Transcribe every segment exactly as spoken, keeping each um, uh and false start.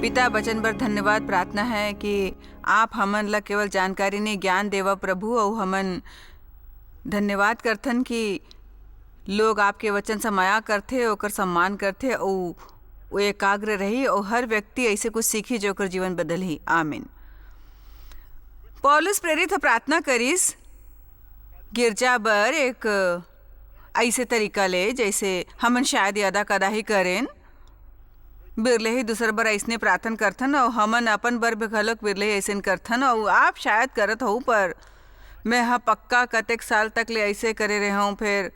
पिता, वचन बर धन्यवाद। प्रार्थना है कि आप हमन ला केवल जानकारी नहीं, ज्ञान देवा प्रभु। अउ हमन धन्यवाद करथन कि लोग आपके वचन से मया करथे, ओकर सम्मान करथे, अउ वो एकाग्र रही, अउ हर व्यक्ति ऐसे कुछ सीखी जो ओकर जीवन बदलही। आमीन। पौलुस प्रेरित ह प्रार्थना करिस गिरजा बर एक ऐसे तरीका ले, जैसे हमन शायद ये अदा कदा ही करेन। बिरले ही दूसर बर अइसने प्रार्थना करथन, अउ हमन अपन बर भी घलोक बिरले ही अइसन करथन, अउ आप शायद करत हऊ, पर मैं ह पक्का कतेक साल तक ले अइसे करे रहे हूँ। फिर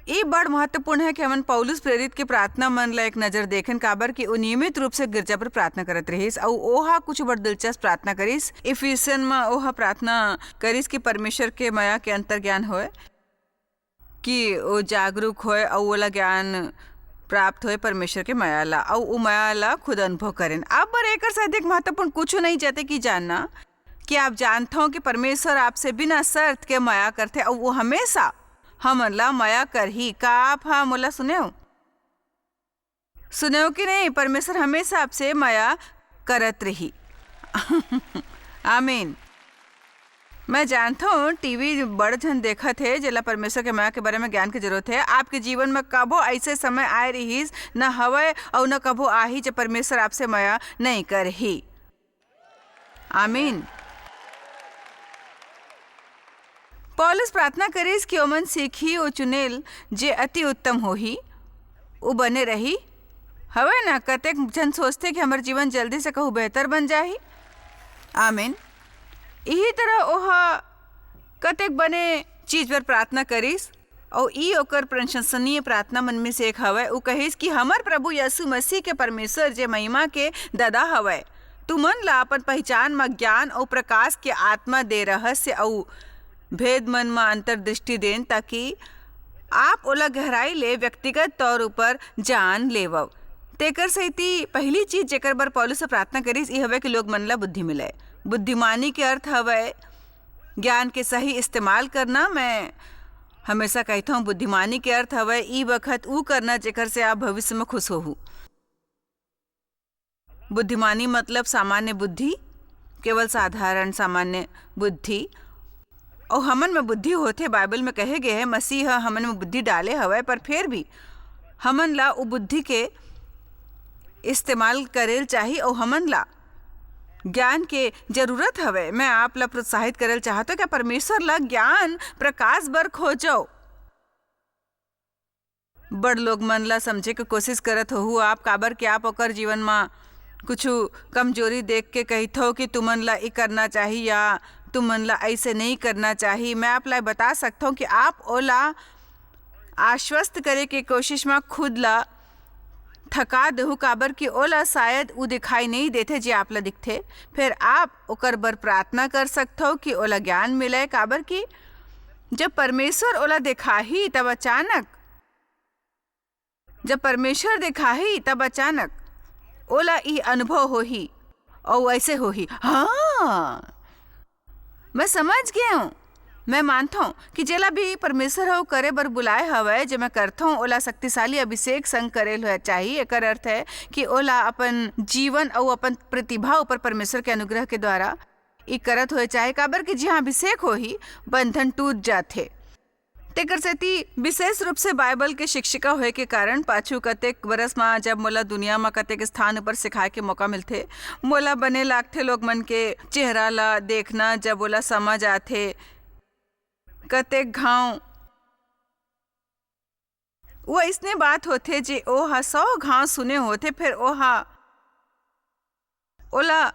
ये बड़ महत्वपूर्ण है कि हमन पौलुस प्रेरित के प्रार्थना मन ला एक नजर देखें, काबर कि वो नियमित रूप से गिरजा पर प्रार्थना करत रहिस, अउ ओहा कुछ बड़ दिलचस्प प्रार्थना करिस। इफिसियन म ओहा प्रार्थना करिस कि परमेश्वर के मया के अंतर्ज्ञान होए, कि वो जागरूक होए अउ ओला ज्ञान प्राप्त होए परमेश्वर के मया ला, अउ वो मया ला खुद अनुभव करें। अब बर एकर से अधिक महत्वपूर्ण कुछ नहीं, जैसे कि जानना कि आप जानत हो कि परमेश्वर आपसे बिना शर्त के मया करथे, अउ वो हमेशा हमन ला मया करही। का आप हा मोला सुनेव? सुनेव कि नहीं? परमेश्वर हमेशा आपसे मया करत रही। आमीन। मैं जानत हूँ, टीवी बड़ झन देखत हे, जेला परमेश्वर के मया के बारे में ज्ञान के जरूरत है। आपके जीवन में कभो ऐसे समय आए रहिस, न हवय, अउ न कभो आही, जब परमेश्वर आपसे मया नहीं करही। आमीन। पौलुस प्रार्थना करिस कि ओमन सीखी ओ चुनेल, जे अति उत्तम होही, उ बने रही। हवय ना, कतेक झन सोचथे कि हमर जीवन जल्दी से कहूँ बेहतर बन जाही। आमीन। इही तरह ओह कतेक बने चीज बर प्रार्थना करिस, अउ ई ओकर प्रशंसनीय प्रार्थना मन में से एक हवय। उ कहिस कि हमर प्रभु यीशु मसीह के परमेश्वर, जे महिमा के ददा हवय, तुमन ला अपन पहचान म ज्ञान अउ प्रकाश के आत्मा दे, रहस्य अउ भेद मन म अंतर्दृष्टि देन, ताकि आप ओला गहराई ले व्यक्तिगत तौर ऊपर जान लेवव। तेकर सेती पहिली चीज, जेकर बर पौलुस ह प्रार्थना करिस, ई हवय कि लोग मन ला बुद्धि मिलय। बुद्धिमानी के अर्थ हवय ज्ञान के सही इस्तेमाल करना। मैं हमेशा कहता हूँ, बुद्धिमानी के अर्थ हवय ई बखत ऊ करना, जेकर से आप भविष्य में खुश होहू। बुद्धिमानी मतलब सामान्य बुद्धि, केवल साधारण सामान्य बुद्धि। अउ हमन में बुद्धि होथे, बाइबल में कहे गे हे, मसीह ह हमन में बुद्धि डाले हवय, पर फेर भी हमन ला उ बुद्धि के इस्तेमाल करेल चाही, अउ हमन ला ज्ञान के जरूरत हवय। मैं आप ला प्रोत्साहित करेल चाहत हूँ कि परमेश्वर ला ज्ञान प्रकाश बर खोजव। बड़ लोग मन ला समझे के कोशिश करत होहू आप, काबर कि आप ओकर जीवन म कुछु कमजोरी देख के कहिथव कि तुमन ला ई करना चाही या तुमन ला ऐसे नहीं करना चाही। मैं आप ला बता सकथव कि आप ओला आश्वस्त करे के कोशिश म खुद ला थका देहू, काबर कि ओला शायद उ दिखाई नहीं देथे जे आप ला दिखथे। फिर आप ओकर बर प्रार्थना कर सकथव कि ओला ज्ञान मिले, काबर कि जब परमेश्वर ओला दिखाही, तब अचानक, जब परमेश्वर दिखाही, तब अचानक ओला ई अनुभव होही, अउ ऐसे होही, "हाँ, मैं समझ गे हूँ।" मैं मानथों कि जेला भी परमेश्वर ह ओ करे बर बुलाए हवय, जे मैं करथों, ओला शक्तिशाली अभिषेक संग करे ल चाही। एकर अर्थ है कि ओला अपन जीवन अउ अपन प्रतिभा ऊपर परमेश्वर के अनुग्रह के द्वारा ई करत होए चाहे, काबर कि जिहाँ अभिषेक होही, बंधन टूट जाथे। तेकर सेती विशेष रूप से बाइबल के शिक्षिका होए के कारण पाछू कतेक बरस म जब मोला दुनिया म कतेक स्थान ऊपर सिखाए के मौका मिलथे, मोला बने लागथे लोग मन के चेहरा ला देखना, जब ओला समझ आथे। कतेक घांव वो अइसने बात होथे जे ओ ह सौ घांव सुने होथे, फेर ओ ह ओला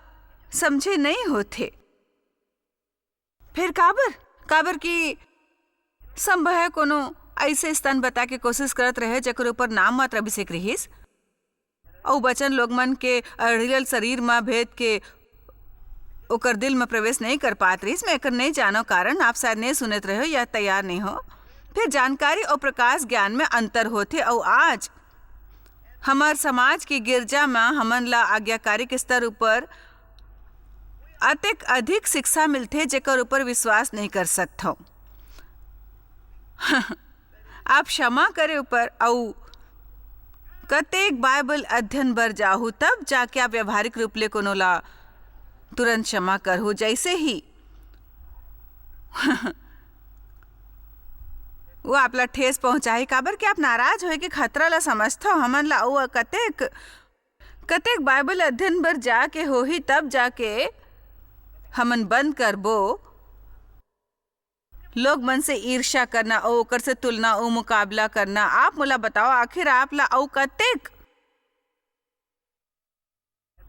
समझे नइ होथे। फेर काबर? काबर कि संभव है कोनो अइसे स्थान बता के कोशिश करत रहे, जेकर ऊपर नाम मात्र अभिषेक रिहिस। अउ वचन लोग मन के अड़ियल शरीर म भेद के ओकर दिल म प्रवेश नइ कर पात रिहिस। मैं एकर नइ जानव कारण, आप शायद नइ सुनत रहे हो या तैयार नइ हो। फेर जानकारी अउ प्रकाश ज्ञान में अंतर होथे, अउ आज हमर समाज के गिरजा म हमन ला आज्ञाकारी के स्तर ऊपर अतेक अधिक शिक्षा मिलथे, जेकर ऊपर विश्वास नइ कर सकथव। आप क्षमा करे ऊपर अउ कतेक बाइबल अध्ययन बर जाहू, तब जाके आप व्यवहारिक रूप ले कोनो ला तुरंत क्षमा करहू। जैसे ही वो आप ला ठेस पहुंचाही, काबर कि आप नाराज होए के खतरा ला समझथो। हमन ला वो कतेक, कतेक बाइबल अध्ययन बर जाके होही, तब जाके हमन बंद करबो लोग मन से ईर्ष्या करना, अउ ओकर से तुलना, अउ मुकाबला करना। आप मोला बताओ, आखिर आप ला अउ कतेक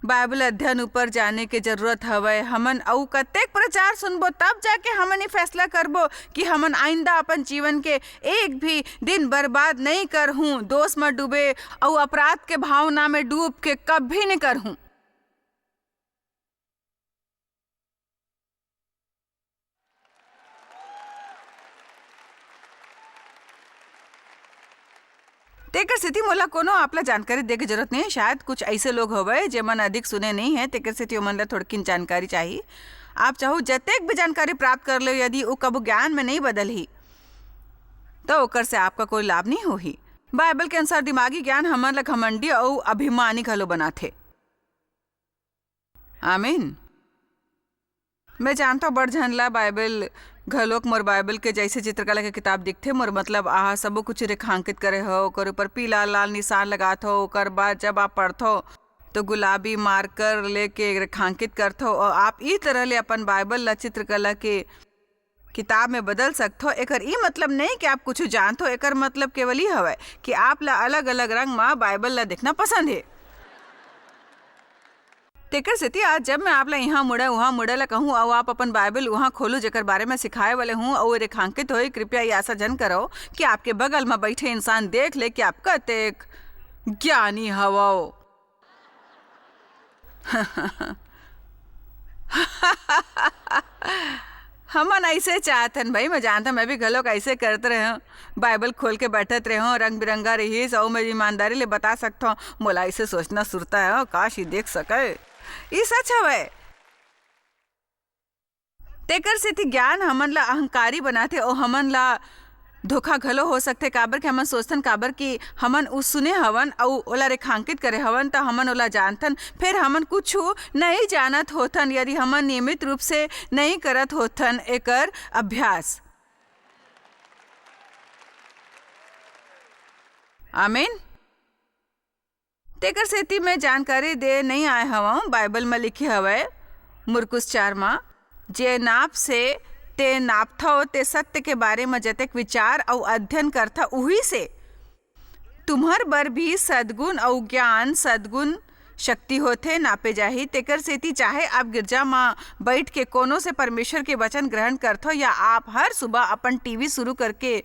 बाइबल अध्ययन ऊपर जाने के जरूरत हवय? हमन अउ कतेक प्रचार सुनबो, तब जाके हमन ये फैसला करबो कि हमन आइंदा अपन जीवन के एक भी दिन बर्बाद नहीं करहूं, दोष म डूबे अउ अपराध के भावना में डूब के कभी नहीं करहूं। तेकर सेती मोला कोनो आप ला जानकारी दे के जरूरत नहीं है। शायद कुछ ऐसे लोग होवे, जेमन अधिक सुने नहीं है, तेकर सेती ओमन ला थोड़किन जानकारी चाही। आप चाहो जतेक भी जानकारी प्राप्त कर लो, यदि वो कबो ज्ञान में नहीं बदलही, तो ओकर से आपका कोई लाभ नहीं होही। बाइबल के अनुसार दिमागी ज्ञान हमन ला घमंडी अउ अभिमानी घलो बनाथे। आमीन। मैं जानथव, बड़ झन ला बाइबल घलोक, मोर बाइबल के जैसे चित्रकला के किताब दिखथे, मोर मतलब, आहा, सबो कुछ रेखांकित करे हो, ओकर ऊपर पीला लाल निशान लगात हो, ओकर बाद जब आप पढ़थो, तो गुलाबी मार्कर लेके रेखांकित करथो, और आप ई तरह ले अपन बाइबल ला चित्रकला के किताब में बदल सकथो। एकर ई मतलब नहीं कि आप कुछ जानथो, एकर मतलब केवल ई हवय कि आप ला अलग-अलग रंग म बाइबल ला देखना पसंद हे। तेकर सेती आज जब मैं आप ला इहाँ मुड़े, उहाँ मुड़े ला कहूँ, अउ आप अपन बाइबल उहाँ खोलू, जेकर बारे में सिखाए वाले हूँ, अउ रेखांकित होई, कृपया ये आशा झन करो कि आपके बगल में बैठे इंसान देख ले कि आप कतेक ज्ञानी हवो। हमन ऐसे चाहत हन भाई, मैं जानता, मैं भी घलोक ऐसे करत रहे हूँ। बाइबल खोल के बैठत रहे हूँ, रंग बिरंगा रहिस, अउ मैं ईमानदारी ले बता सकता हूँ, मोला ऐसे सोचना सुरता है, काश ये देख सके। ये सच हवय। तेकर सेती ज्ञान हमन ला अहंकारी बनाथे, अउ हमन ला धोखा घलो हो सकथे, काबर कि हमन सोचथन, काबर कि हमन उ सुने हवन अउ ओला रेखांकित करे हवन, त हमन ओला जानथन, फेर हमन कुछु नइ जानत होथन, यदि हमन नियमित रूप से नइ करत होथन एकर अभ्यास। आमीन। तेकर सेती मैं जानकारी दे नइ आय हवं। बाइबल म लिखे हवय, मुरकुस चार म, "जे नाप से ते नापथव, ते सत्य के बारे म जतेक विचार अउ अध्ययन करथा, उही से तुम्हर बर भी सद्गुन अउ ज्ञान, सद्गुन शक्ति होथे, नापे जाही।" तेकर सेती चाहे आप गिरजा म बइठ के कोनो से परमेश्वर के वचन ग्रहण करथव या आप हर सुबह अपन टीवी शुरू करके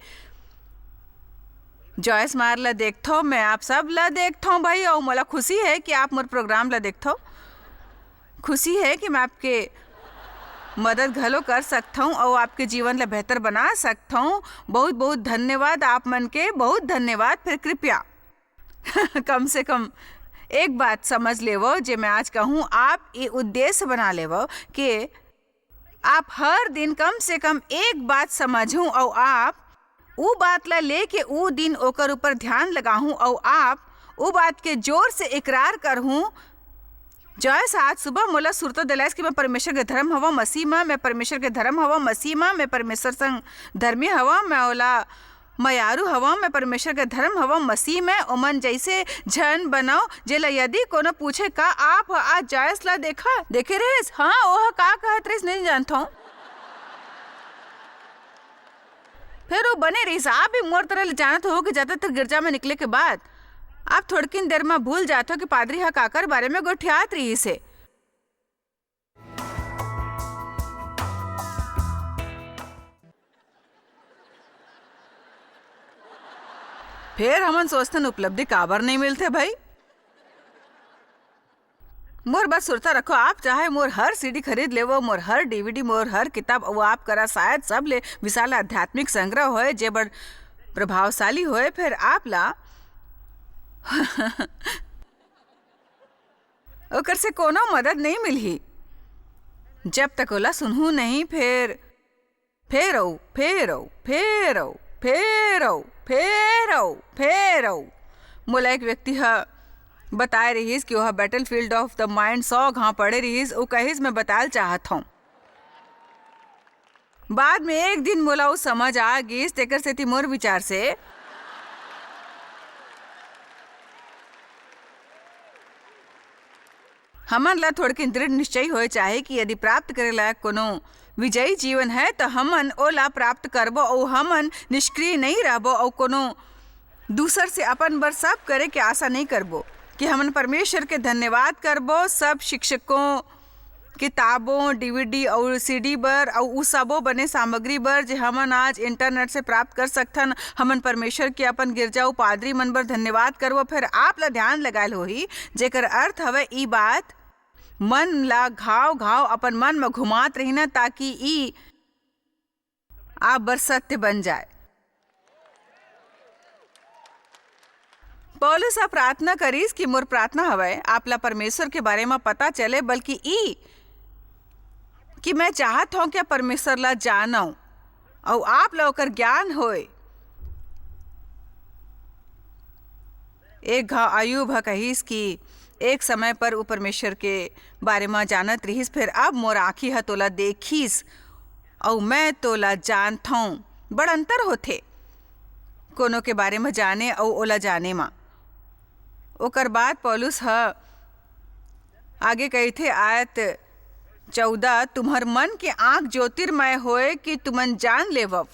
जॉयस मार ला देखथव, मैं आप सब ला देखथव भाई, अउ मोला खुशी है कि आप मोर प्रोग्राम ला देखथव। खुशी है कि मैं आपके मदद घलो कर सकथव अउ आपके जीवन ला बेहतर बना सकथव। बहुत बहुत धन्यवाद आप मन के, बहुत धन्यवाद। फिर कृपया कम से कम एक बात समझ लेवो, जे मैं आज कहूँ, आप ये उद्देश्य बना लेवो कि आप हर दिन कम से कम एक बात समझहूं अउ आप उ बात ला लेके उ दिन ओकर ऊपर ध्यान लगाहूं अउ आप उ बात के जोर से इकरार करहूं। जॉयस आज सुबह मोला सुरता दिलाइस कि मैं परमेश्वर के धर्म हवं मसीह म, मैं परमेश्वर के धर्म हवं मसीह म, मैं परमेश्वर संग धर्मी हवं, मैं ओला मयारू हवं, मैं परमेश्वर के धर्म हवं मसीह म। ओमन जैसे झन बनव, जेला यदि कोनो पूछे, "का आप ह आज जॉयस ला देखा, देखे रहेस?" हाँ, ओह का कहत रहिस, नइ जानथव। फेर वो बने रहिस। आप भी मोर तरह ले जानत हो कि ज्यादातर गिरजा में निकले के बाद आप थोड़किन देर में भूल जात हो कि पादरी ह काकर बारे में गोठियात रहिस हे। फेर हमन सोचथन, उपलब्धि काबर नहीं मिलथे भाई? मोर बात सुरता रखो, आप चाहे मोर हर सीडी खरीद लेवो, मोर हर डीवीडी, मोर हर किताब, अउ आप करा शायद सबले विशाल आध्यात्मिक संग्रह होए, जे बड़ प्रभावशाली होए, फेर आप ला ओकर से कोनो मदद नहीं मिलही, जब तक ओला सुनहू नहीं। फेर, फेर अउ, फेर अउ, फेर अउ, फेर अउ, फेर अउ, फेर अउ, मोला एक व्यक्ति ह बताए रिहिस कि ओह Battlefield of the Mind सौ घांव पढ़े रिहिस। वो कहिस, "मैं बताल चाहत हूँ।" बाद में एक दिन मोला वो समझ आ गिस, तेकर सेती मोर विचार से हमन ला थोड़किन दृढ़ निश्चयी होए चाही कि यदि प्राप्त करे लायक कोनो विजयी जीवन है, त हमन ओला प्राप्त करबो अउ हमन निष्क्रिय नइ रहबो अउ कोनो दूसर से अपन बर सब करे के आशा नइ करबो, कि हमन परमेश्वर के धन्यवाद करबो सब शिक्षकों, किताबों, D V D अउ C D बर अउ उ सबो बने सामग्री बर जे हमन आज internet से प्राप्त कर सकथन। हमन परमेश्वर के अपन गिरजा अउ पादरी मन बर धन्यवाद करबो। फेर आप ला ध्यान लगायल होही, जेकर अर्थ हवय ई बात, मन ला घाव घाव अपन मन म घुमात रहिना, ताकि ई आप बर सत्य बन जाए। पौलुस ह प्रार्थना करिस कि मोर प्रार्थना हवय, आप ला परमेश्वर के बारे म पता चले, बल्कि ई कि मैं चाहत हौं कि आप परमेश्वर ला जानव अउ आप ला ओकर ज्ञान होए। एक घाव अयूब ह कहिस कि एक समय पर वो परमेश्वर के बारे म जानत रिहिस, फेर अब मोर आँखी ह तोला देखिस अउ मैं तोला जानथौं। बड़ अंतर होथे कोनो के बारे म जाने अउ ओला जाने म। ओकर बाद पौलुस ह आगे कहिथे, आयत चौदह, "तुम्हर मन के आँख ज्योतिर्मय होए कि तुमन जान लेवव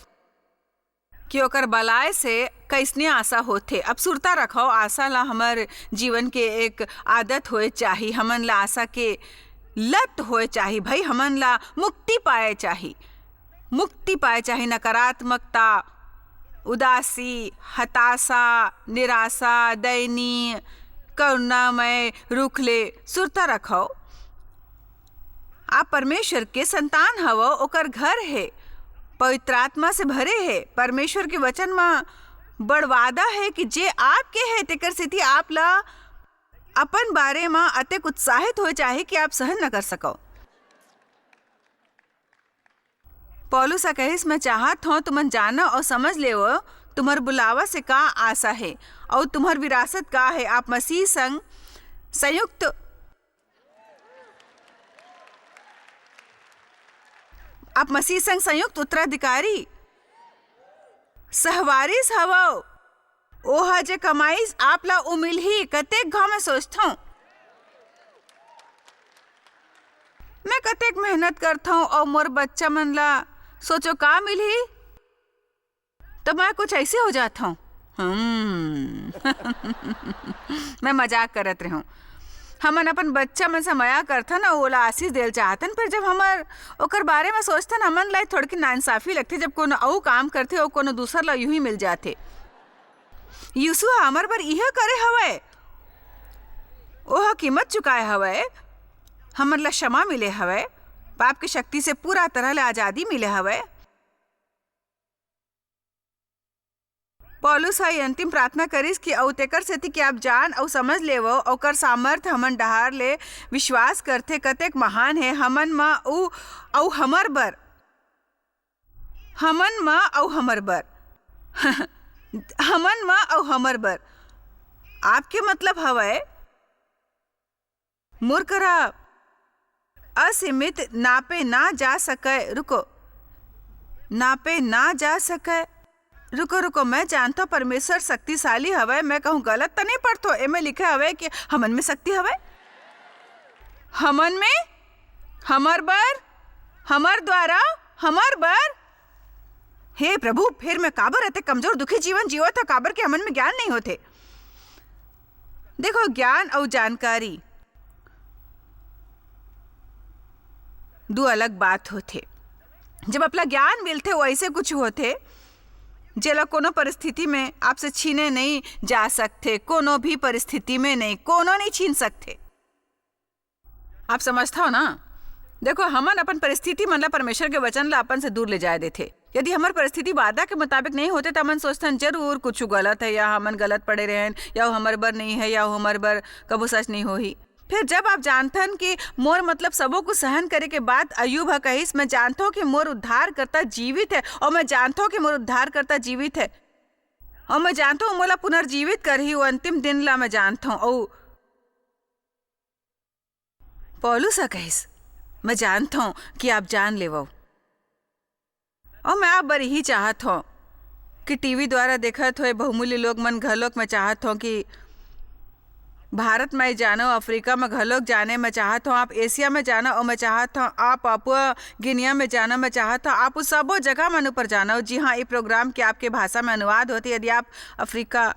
कि ओकर बलाय से कइसने आशा होथे।" अब सुरता रखव, आशा ला हमर जीवन के एक आदत होए चाही। हमन ला आशा के लत होए चाही भाई, हमन ला मुक्ति पाए चाही, मुक्ति पाए चाही नकारात्मकता, उदासी, हताशा, निराशा, दयनीय, करुणामय रुख ले। सुरता रखव, आप परमेश्वर के संतान हवव, ओकर घर हे, पवित्र आत्मा से भरे हे। परमेश्वर के वचन म बड़ वादा हे कि जे आपके हे, तेकर सेती आप ला अपन बारे म अतेक उत्साहित होए चाही कि आप सहन न कर सकव। पौलुस ह कहिस, "मैं चाहत हौं, तुमन जानव अउ समझ लेवव, तुम्हर बुलावा से का आशा हे, अउ तुम्हर विरासत का हे। आप मसीह संग संयुक्त, आप मसीह संग संयुक्त उत्तराधिकारी, सहवारिस हवव।" ओह जे कमाइस, आप ला ओ मिलही। कतेक घाव मैं सोचथौं, मैं कतेक मेहनत करथौं अउ मोर बच्चा मन ला सोचो का मिलही, तो मैं कुछ ऐसे हो जाथौं। हम्म। मैं मजाक करत रहूं। हमन अपन बच्चा मन से मया करथन अउ ओला आशीष देल चाहथन, पर जब हमर ओकर बारे में सोचथन, हमन ला थोड़की नाइंसाफी लगथे, जब कोनो अउ काम करथे अउ कोनो दूसर ला यूं ही मिल जाथे। यीशु ह हमर बर इहे करे हवय। ओह कीमत चुकाए हवय, हमन ला क्षमा मिले हवय, पाप के शक्ति से पूरा तरह ले आजादी मिले हवय। पौलुस ह ये अंतिम प्रार्थना करिस कि अउ तेकर सेती कि आप जान अउ समझ लेवव, ओकर सामर्थ हमन डहार ले विश्वास करथे, कतेक महान हे हमन म उ अउ हमर बर, हमन म अउ हमर बर, हमन म अउ हमर बर। आपके मतलब हवय, मोर करा असीमित नापे ना जा सकय। रुको, नापे ना जा सकय। रुको, रुको, मैं जानथों परमेश्वर शक्तिशाली हवय। मैं कहूँ गलत त नहीं पढ़थों? एमे लिखे हवय कि हमन में शक्ति हवय, हमन में, हमर बर, हमर द्वारा, हमर बर। हे प्रभु, फिर मैं काबर अतेक कमजोर दुखी जीवन जीवत हौं? काबर के हमन में ज्ञान नहीं होथे। देखो, ज्ञान अउ जानकारी दू अलग बात होथे। जब अपना ज्ञान मिलथे, वो ऐसे कुछ होथे, जेला कोनो परिस्थिति में आपसे छीने नहीं जा सकथे, कोनो भी परिस्थिति में नहीं, कोनो नहीं छीन सकथे। आप समझथव ना? देखो, हमन अपन परिस्थिति मन ला परमेश्वर के वचन ला अपन से दूर ले जाए देथे। यदि हमर परिस्थिति वादा के मुताबिक नहीं होथे, त हमन सोचथन, "जरूर कुछु गलत है, या हमन गलत पढ़े रहेन, या वो हमर बर नहीं है, या वो हमर बर कबो सच नहीं होही।" फिर जब आप जानथन कि मोर मतलब सबो कुछ सहन करे के बाद अयूब ह कहिस, "मैं जानथों कि मोर उद्धारकर्ता जीवित है, और मैं जानथों कि मोर उद्धारकर्ता जीवित है।" अऊ मैं जानथंव, मोला पुनर्जीवित करही, वो अंतिम दिन ला मैं जानथंव। अऊ पौलुस ह कहिस, "मैं जानथंव कि आप जान लेवव।" अऊ मैं आप बर यही चाहत हंव कि टीवी द्वारा देखत होए बहुमूल्य लोग मन घलोक, मैं चाहत हंव कि भारत में जानो, अफ्रीका में घलोक जाने, मैं चाहत हंव आप एशिया में जानो, अऊ मैं चाहत हंव आप पापुआ गिनिया में जानो, मैं चाहत हंव आप उस सबो जगह मन ऊपर जानो, जी हाँ, ये प्रोग्राम के आपके भाषा में अनुवाद होथे। यदि आप अफ्रीका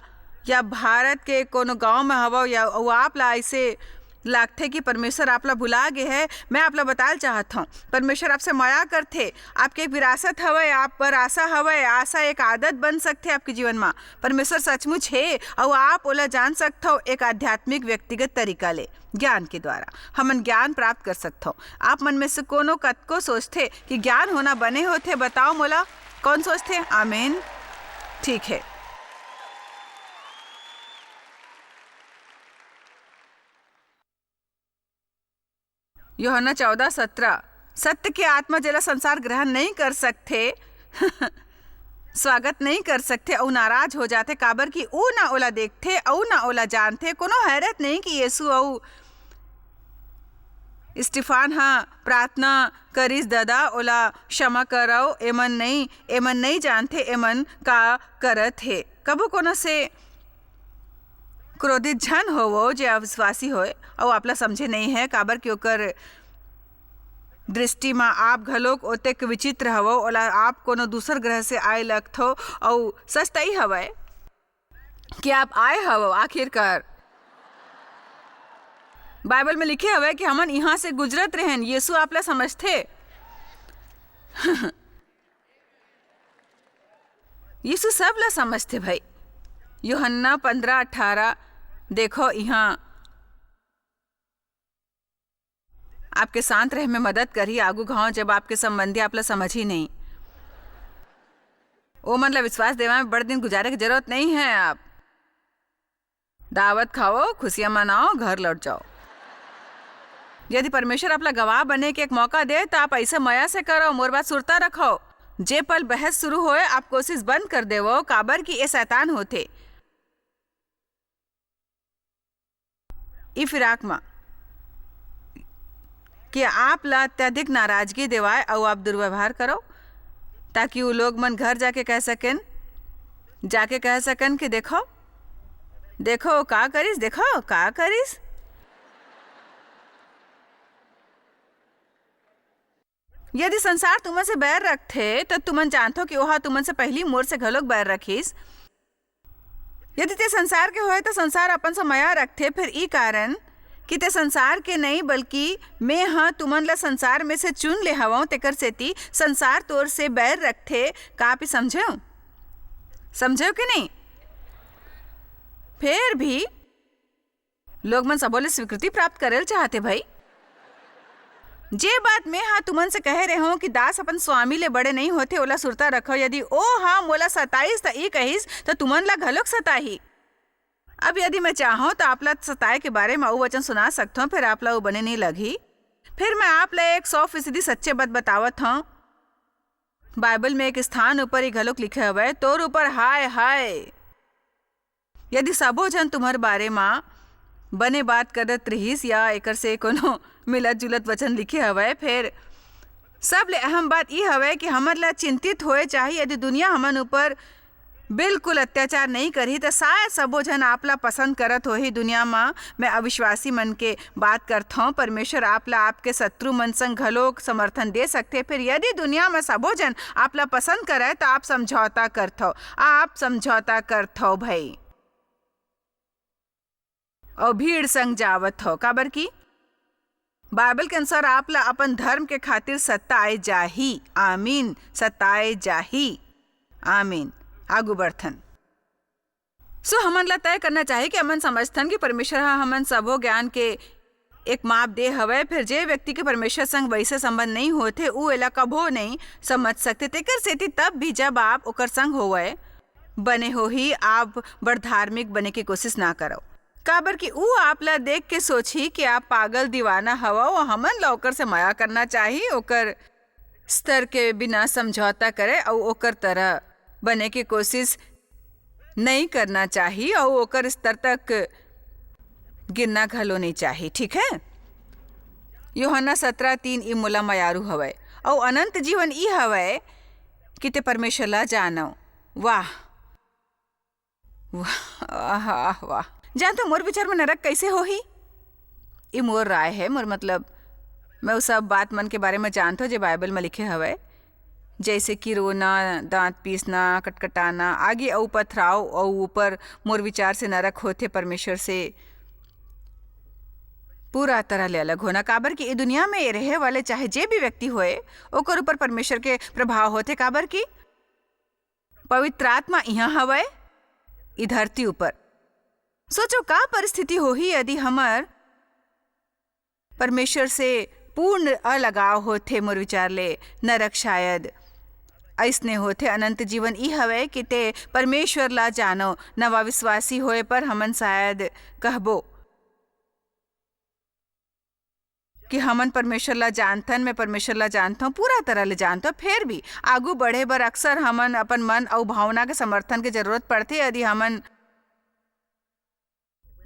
या भारत के कोनो गांव में हवव या अऊ आप ला ऐसे लागथे कि परमेश्वर आप ला भुला गे हे, मैं आप ला बताल चाहत हंव, परमेश्वर आपसे मया करथे। आपके एक विरासत हवय, आप पर आशा हवय, आशा एक आदत बन सकथे आपके जीवन म। परमेश्वर सचमुच हे, अऊ आप ओला जान सकथव एक आध्यात्मिक व्यक्तिगत तरीका ले, ज्ञान के द्वारा। हमन ज्ञान प्राप्त कर सकथव। आप मन में से कोनो कतको सोचथे कि ज्ञान होना बने होथे, बताओ मोला, कौन सोचथे? आमीन। ठीक है। यूहन्ना चौदह सत्रह, "सत्य के आत्मा, जेला संसार ग्रहण नहीं कर सकथे, स्वागत नहीं कर सकथे अऊ नाराज हो जाथे, काबर कि ऊ ना ओला देखथे अऊ ना ओला जानथे।" कोनो हैरत नहीं कि यीशु अऊ स्टीफान ह प्रार्थना करिस, "ददा, ओला क्षमा करव, एमन नहीं, एमन नहीं जानथे, एमन का करत हे।" कभू कोनो से क्रोधित झन होवो, जे अविश्वासी होय अऊ आपला समझे नहीं है, काबर कि ओकर दृष्टि म आप घलोक ओतेक विचित्र हवो, ओला आप कोनो दूसर ग्रह से आए लगथो, अऊ सच तई हवय कि आप आए हवो आखिरकार। बाइबल में लिखे हवय कि हमन इहाँ से गुजरत रहेन, यीशु आपला समझथे। यीशु सब ला समझथे भाई। यूहन्ना पन्द्रह अठारह, देखो इहाँ आपके शांत रहे में मदद करही, आगू घाव जब आपके संबंधी आपला समझही नहीं। ओ मन ला विश्वास देवा में बड़ दिन गुजारे के जरूरत नहीं है। आप दावत खाओ, खुशियां मनाओ, घर लौट जाओ। यदि परमेश्वर आपला गवाह बने के एक मौका दे, तो आप ऐसे मया से करो, मोर बात सुरता रखो। जे पल बहस शुरू होए, आप कोशिश बंद कर देवो, काबर कि ये शैतान होथे। ई फिराक म कि आप ला अत्यधिक नाराजगी देवाय अउ आप दुर्व्यवहार करो, ताकि वो लोग मन घर जाके कह सकेन, जाके कह सकेन कि देखो, देखो का करिस, देखो का करिस। यदि संसार तुमन से बैर रखथे, त तुमन जानथो कि ओहा तुमन से पहिली मोर से घलोक बैर रखिस। यदि ते संसार के होय, त संसार अपन से मया रखथे। फेर ई कारण कि ते संसार के नइं, बल्कि मेंह तुमन ला संसार में से चुन ले हवंव, तेकर सेती संसार तोर से बैर रखथे। का आप ई समझेव? समझेव कि नइं? फेर भी लोग मन सबो ले स्वीकृति प्राप्त करे ल चाहथे भई। जे बात मेंह तुमन से कहे रेहेंव कि दास अपन स्वामी ले बड़े नइं होथे, ओला सुरता रखव। यदि ओ ह मोला सताइस, त ई कहिस, त तुमन ला घलोक सताही। अब यदि मैं चाहंव, त आप ला सताए के बारे म अउ वचन सुना सकथंव, फेर आप ला वो बने नइं लगही। फेर मैं आप ला एक सौ फीसदी सच्चे बात बतावत हंव। बाइबल में एक स्थान ऊपर ये घलोक लिखे हवय, "तोर ऊपर हाय, हाय।" यदि सबो झन तुम्हर बारे म बने बात करत रिहिस या एकर से कोनो मिलत-जुलत वचन लिखे हवय, फेर सबले अहम बात ई हवय कि हमर ला चिंतित होए चाही, यदि दुनिया हमन ऊपर बिल्कुल अत्याचार नइं करही, त शायद सबो झन आप ला पसंद करत होही। दुनिया म मैं अविश्वासी मन के बात करथंव, परमेश्वर आप ला आपके शत्रु मन संग घलोक समर्थन दे सकथे। फेर यदि दुनिया म सबो झन आप ला पसंद करय, त आप समझौता करथव, आप समझौता करथव भई। अउ भीड़ संग जावत हव, काबर कि बाइबल के अनुसार आप ला अपन धर्म के खातिर सताए जाही। आमीन, सताए जाही। आमीन। आगू बढ़थन। So, हमन ला तय करना चाही कि हमन समझथन कि परमेश्वर ह हमन सबो ज्ञान के एक माप दे हवय, फेर जे व्यक्ति के परमेश्वर संग वैसे संबंध नइं होथे, ऊ एला कभो नइं समझ सकथे। तेकर सेती तब भी जब आप ओकर संग होवय, बने होही, आप बड़ धार्मिक बने के कोशिश ना करव, काबर कि ऊ आप ला देख के सोचही कि आप पागल दीवाना हवव। हमन ला ओकर से मया करना चाही, ओकर स्तर के बिना समझौता करे अउ ओकर तरह बने के कोशिश नहीं करना चाही अउ ओकर स्तर तक गिरना घलो नहीं चाही, ठीक है? यूहन्ना सतरा तीन, ई मोला मयारू हवय। अउ अनंत जीवन ई हवय कि ते परमेश्वर ला जानव। वाह, वाह, आह, आह, वाह। जानथो, मोर विचार में नरक कैसे होही? ई मोर राय है, मोर मतलब, मैं उ सब बात मन के बारे में जानथो जे बाइबल में लिखे हवय, जैसे कि रोना, दांत पीसना, कटकटाना, आगी अउ पथराव अउ ऊपर मोर विचार से नरक होथे, परमेश्वर से पूरा तरह ले अलग होना। काबर कि ए दुनिया में ये रहे वाले चाहे जे भी व्यक्ति होए, ओकर ऊपर परमेश्वर के प्रभाव होथे। काबर कि पवित्र आत्मा इहाँ हवय, ई धरती ऊपर। सोचो, का परिस्थिति होही यदि हमर परमेश्वर से पूर्ण अलगाव होथे? मोर विचार ले नरक शायद अइसने होथे। अनंत जीवन ई हवय कि ते परमेश्वर ला जानो। नवा विश्वासी होए पर हमन शायद कहबो कि हमन परमेश्वर ला जानथन, मैं परमेश्वर ला जानथंव, पूरा तरह ले जानथंव। फेर भी आगू बढ़े बर अक्सर हमन अपन मन अउ भावना के समर्थन के जरूरत पड़थे। यदि हमन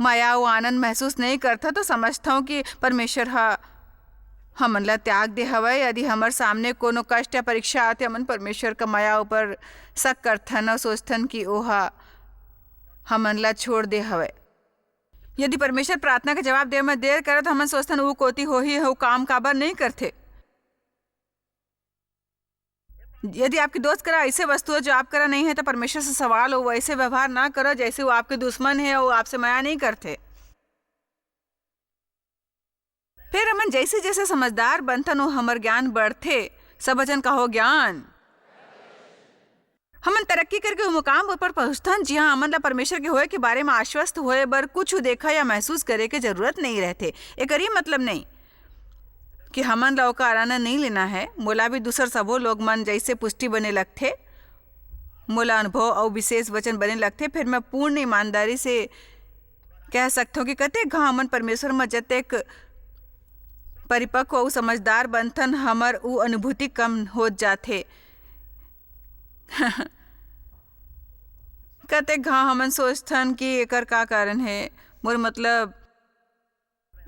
मया अउ आनंद महसूस नहीं करथंव, तो समझथंव कि परमेश्वर ह हमन ला त्याग दे हवय। यदि हमर सामने कोनो कष्ट या परीक्षा आथे, हमन परमेश्वर का मया ऊपर शक करथन अउ सोचथन कि ओहा हमन ला छोड़ दे हवय। यदि परमेश्वर प्रार्थना के जवाब देवे म देर करत, हमन सोचथन, "ऊ कोती होही, ऊ काम काबर नहीं करथे?" यदि आपके दोस्त करा ऐसे वस्तु है जो आप करा नहीं है, तो परमेश्वर से सवाल हो, वैसे व्यवहार ना करो जैसे वो आपके दुश्मन है और आपसे मया नहीं करथे। फिर हमन जैसे जैसे समझदार बनथन, वो हमर ज्ञान बढ़थे। सब जन कहो, "ज्ञान।" हमन तरक्की करके वो मुकाम ऊपर पहुंचथन, जिहां हमन ला परमेश्वर के होए के बारे में आश्वस्त होए बर कुछ देखा या महसूस करे के जरूरत नहीं रहथे। एकर ये मतलब नहीं कि हमन ला ओकर आनंद नहीं लेना है। मोला भी दूसर सबो लोग मन जैसे पुष्टि बने लगथे, मोला अनुभव अउ विशेष वचन बने लगथे, फिर मैं पूर्ण ईमानदारी से कह सकथव कि कतेक घांव हमन परमेश्वर म जतेक परिपक्व अउ समझदार बनथन, हमर उ अनुभूति कम होत जाथे। कतेक घांव हमन सोचथन कि एकर का कारण हे। मोर मतलब,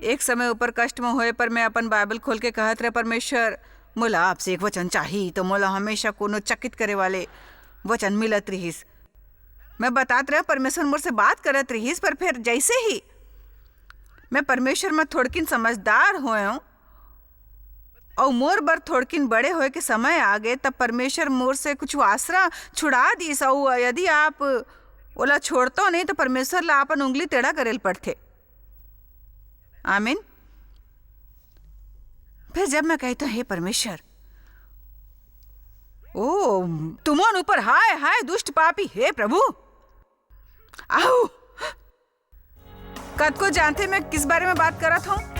एक समय ऊपर कष्ट में होए पर मैं अपन बाइबल खोल के कहत रहे, "परमेश्वर, मोला आपसे एक वचन चाही," तो मोला हमेशा कोनो चकित करे वाले वचन मिलत रिहिस। मैं बतात रहे, परमेश्वर मोर से बात करत रिहिस, पर फिर जैसे ही मैं परमेश्वर में थोड़किन समझदार होएंव, अउ मोर बर थोड़किन बड़े होए के समय आ गे, तब परमेश्वर मोर से कुछ आसरा छुड़ा दीस, अउ यदि आप ओला छोड़तो नहीं, तो परमेश्वर ला अपन उंगली टेढ़ा करे ल पड़थे। आमीन। फिर जब मैं कहता, "हे परमेश्वर, ओ, तुमन ऊपर हाय, हाय, दुष्ट पापी, हे प्रभु, आओ।" कतको जानथे मैं किस बारे में बात करत हूँ।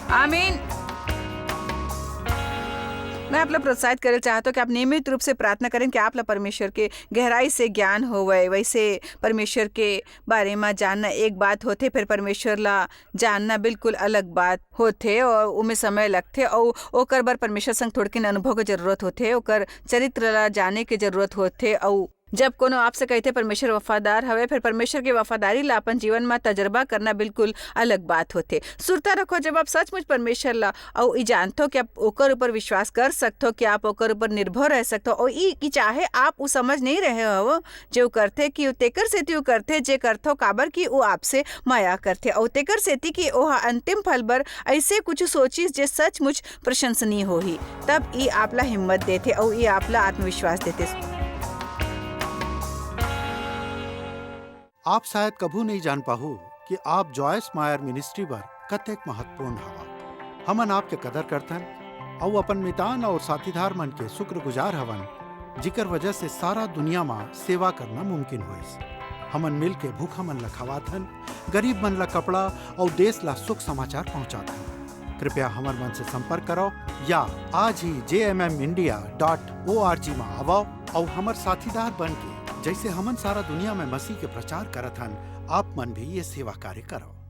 आमीन। मैं आप ला प्रोत्साहित करे चाहत हूँ कि आप नियमित रूप से प्रार्थना करें कि आप ला परमेश्वर के गहराई से ज्ञान होवय। वैसे परमेश्वर के बारे में जानना एक बात होथे, फिर परमेश्वर ला जानना बिल्कुल अलग बात होथे और उमे समय लगथे और ओकर बर परमेश्वर संग थोड़किन अनुभव के जरूरत होथे, ओकर चरित्र ला जाने के जरूरत होथे। और जब कोनो आपसे कहथे, "परमेश्वर वफादार हवे," फिर परमेश्वर के वफादारी ला अपन जीवन म तजरबा करना बिल्कुल अलग बात होथे। सुरता रखो, जब आप सचमुच परमेश्वर ला अउ ई जानथो कि आप ओकर ऊपर विश्वास कर सकथो, कि आप ओकर ऊपर निर्भर रह सकथो, अउ ई कि चाहे आप उ समझ नहीं रहे हो, जे उ करथे, कि उ तेकर सेती उ करथे, जे करथो, काबर कि उ आपसे मया करथे, अउ तेकर सेती कि ओह अंतिम फल बर ऐसे कुछ सोचिस, जे सचमुच प्रशंसनीय होही, तब ई आपला हिम्मत देथे अउ ई आपला आत्मविश्वास देथे। आप शायद कभू नहीं जान पाहू कि आप जॉयस मायर मिनिस्ट्री बर कतेक महत्वपूर्ण हवा। हमन आपके कदर करथन अउ अपन मितान और साथीदार मन के शुक्रगुजार हवन, जिकर वजह से सारा दुनिया मा सेवा करना मुमकिन होइस। हमन मिल के भूखा मन ला खवाथन, गरीब मन ला कपड़ा और देश ला सुख समाचार पहुंचाथन। कृपया हमर मन से संपर्क करो या आज ही जे M M India dot O R G मा आवो और हमर साथीदार बन के, जैसे हमन सारा दुनिया में मसीह के प्रचार करत हन, आप मन भी ये सेवा कार्य करो।